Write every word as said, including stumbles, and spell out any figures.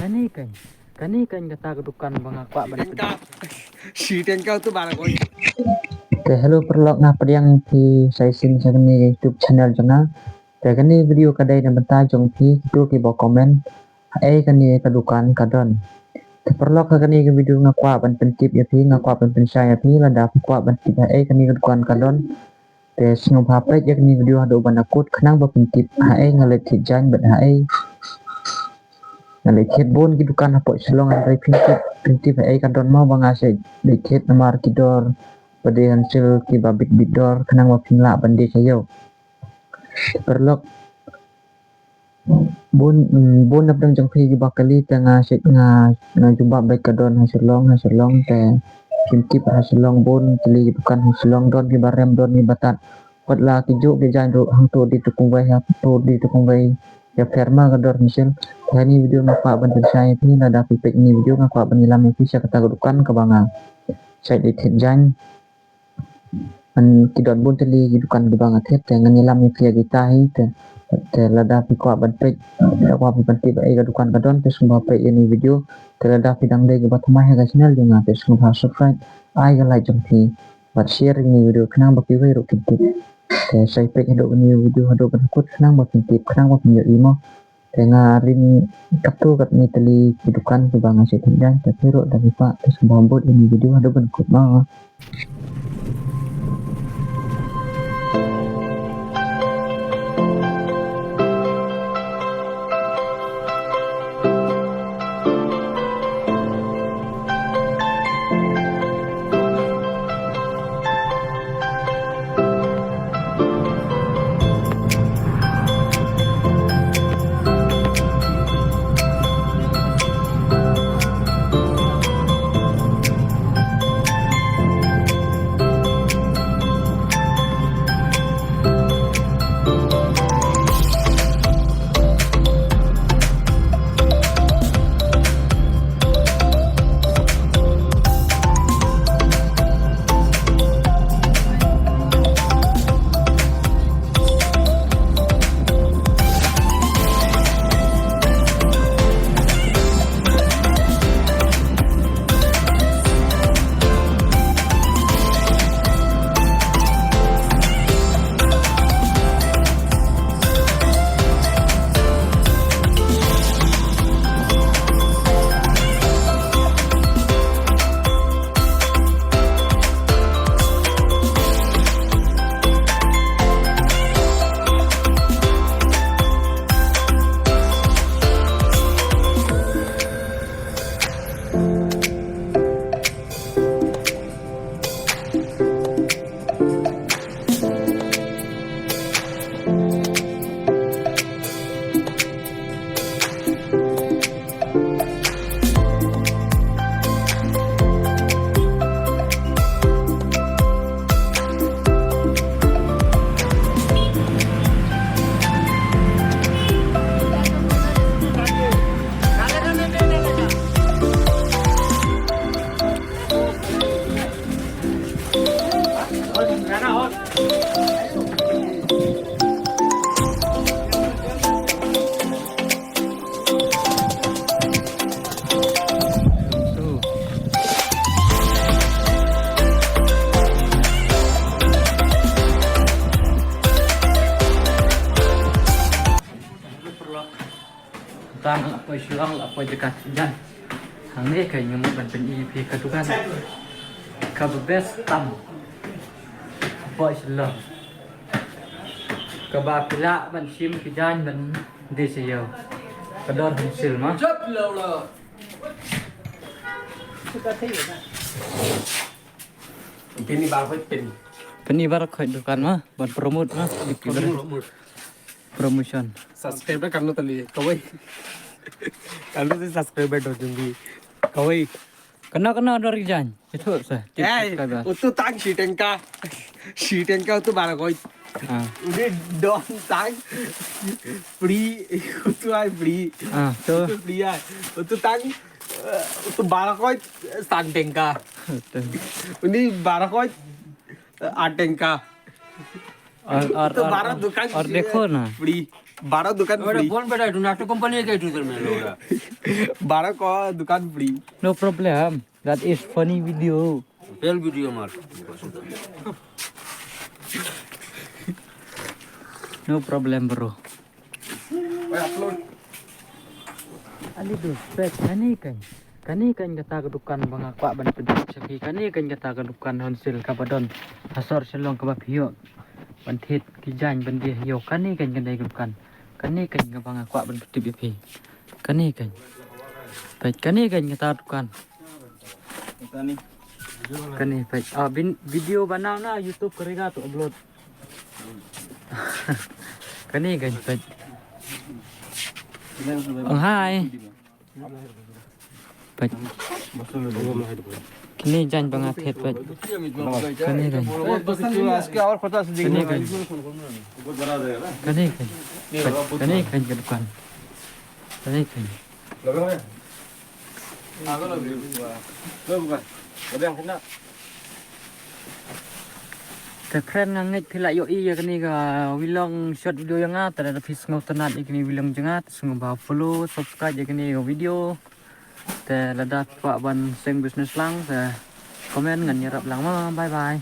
Kane kan, kane kan kata ka dukan ba nga kwah ban pyndonkam. Shi tengka tu ba la koi. Te hello paralok, nga pdiang ïa phi sa shisien sha kane ka YouTube channel jong nga. Te kane ka video ka dei na bynta jong phi kito kiba comment haei kane ka dukan ka don. Te paralok, ha kane ka video nga kwah ban pyntip ïa phi, nga kwah ban pynshai ïa phi, lada phi kwah ban tip haei kane ka dukan ka don, te sngewbha peit ïa kane ka video haduh ban da kut khnang ba phin tip haei nga leit thied jaiñ bad haei nga leit thied. Bun ki dukan hapoh Shillong, hynrei phin tip, phin tip haei ka don mo ba nga shait leit thied, namar ki dor ba dei hynsil kiba bit bit dor khnang ba phin lah ban die sha ïew. Paralok, bun, mm, bun na pdeng jong phi kiba kylli, te nga shait, nga, nga jubab beit, ka don ha Shillong, ha Shillong. Te phim tip ha Shillong, bun tylli ki dukan ha Shillong, don kiba rem, don kiba tad. Wat la ki juh ki jaiñ ruh, hangto dei tu kumwei, hangto dei tu kumwei, ïapher ma ka dor hynsil. Te ha kane ka video nga kwah ban pynshai ïa phi, lada phi peit kane ka video nga kwah ban ïalam ïa phi sha kata ka dukan kaba nga shait leit thied jaiñ. Ngan, ki don bun tylli ki dukan kiba nga thied, te ngan ïalam ïa phi ïa kita hi. Te, te lada phi kwah ban peit, lada kwah phi ban tip haei ka dukan ka don, te sngewbha peit ïa kane ka video. Te lada phi dang dei kiba thymmai ha ka channel jong nga, te sngewbha subscribe, ai ka like jong phi bad share ïa kane ka video khnang ba kiwei ruh kin tip. Te sa ïa peit haduh kane ka video haduh ban kut khnang ba phin tip, khnang ba phin ïohi mo. Te nga rim katto katne tylli ki dukan kiba nga shait thied jaiñ. Te phi ruh lada phi kwah, te sngewbha bud ïa kane ka video haduh ban kut mo. Tang la poi Shillong, la poi jaka thied jaiñ. Hangne ka nga mut ban pyni ïa phi ka dukan kaba best tam hapoh Shillong, kaba phi lah ban shim ki jaiñ ban die sha ïew. Ka dor hynsil ma. Pyni baroh khoit, pyni. Pyni baroh khoit dukan ma, ban promote ma. Promote. Promotion. Subscriber katno tylli, kawei. Katno tylli subscriber don jong phi? Kawei. Katno, katno dor ki jaiñ? Ito sa. Ei, subscriber. Utu tang shi tengka. Shi tengka utu baroh khoit. Ah. Uni don tang free, utu ai free. Ah, to. Utu free ai. Utu tang, eh, utu baroh khoit san tengka. Utu. Uni baroh khoit, eh, at tengka. Aur, aur, utu aur, baroh aur, dukan aur dekho na. Free. Baro dukan free. Phone beta itu na to company ke itu termen lo ya. Baro ko dukan free. No problem. That is funny video. Fail video mar. No problem, bro. Ali dus pek kane kan. Kane kan kata ka dukan ba nga kwah ban pyntip sha phi. Kane kan kata ka dukan wholesale kaba don ha sor Shillong kaba phi ïoh ban thied ki jaiñ ban die ïoh. Kane kan kane ka dukan. Kane kan kaba nga kwah ban pyntip ïa phi. Kane kan. Peit kane kan kata dukan. Kane peit. Ah, bin video ba na na YouTube ka ri ga to upload. Kane kan peit. Ang hai. Peit. Kine jaiñ ba nga thied peit. Kane kan. Kane kan. Kane kan. Peit. Kane kan ka dukan. Kane kan. Te friend nga ngeit phi la ïohi ïa kane ka wilong short video ïa nga, te lada phi sngewtynnat ïa kane wilong jong nga, te sngewbha follow, subscribe ïa kane ka video. Te lada phi kwah ban seng business lang, te comment ngan ïarap lang mo. Bye bye.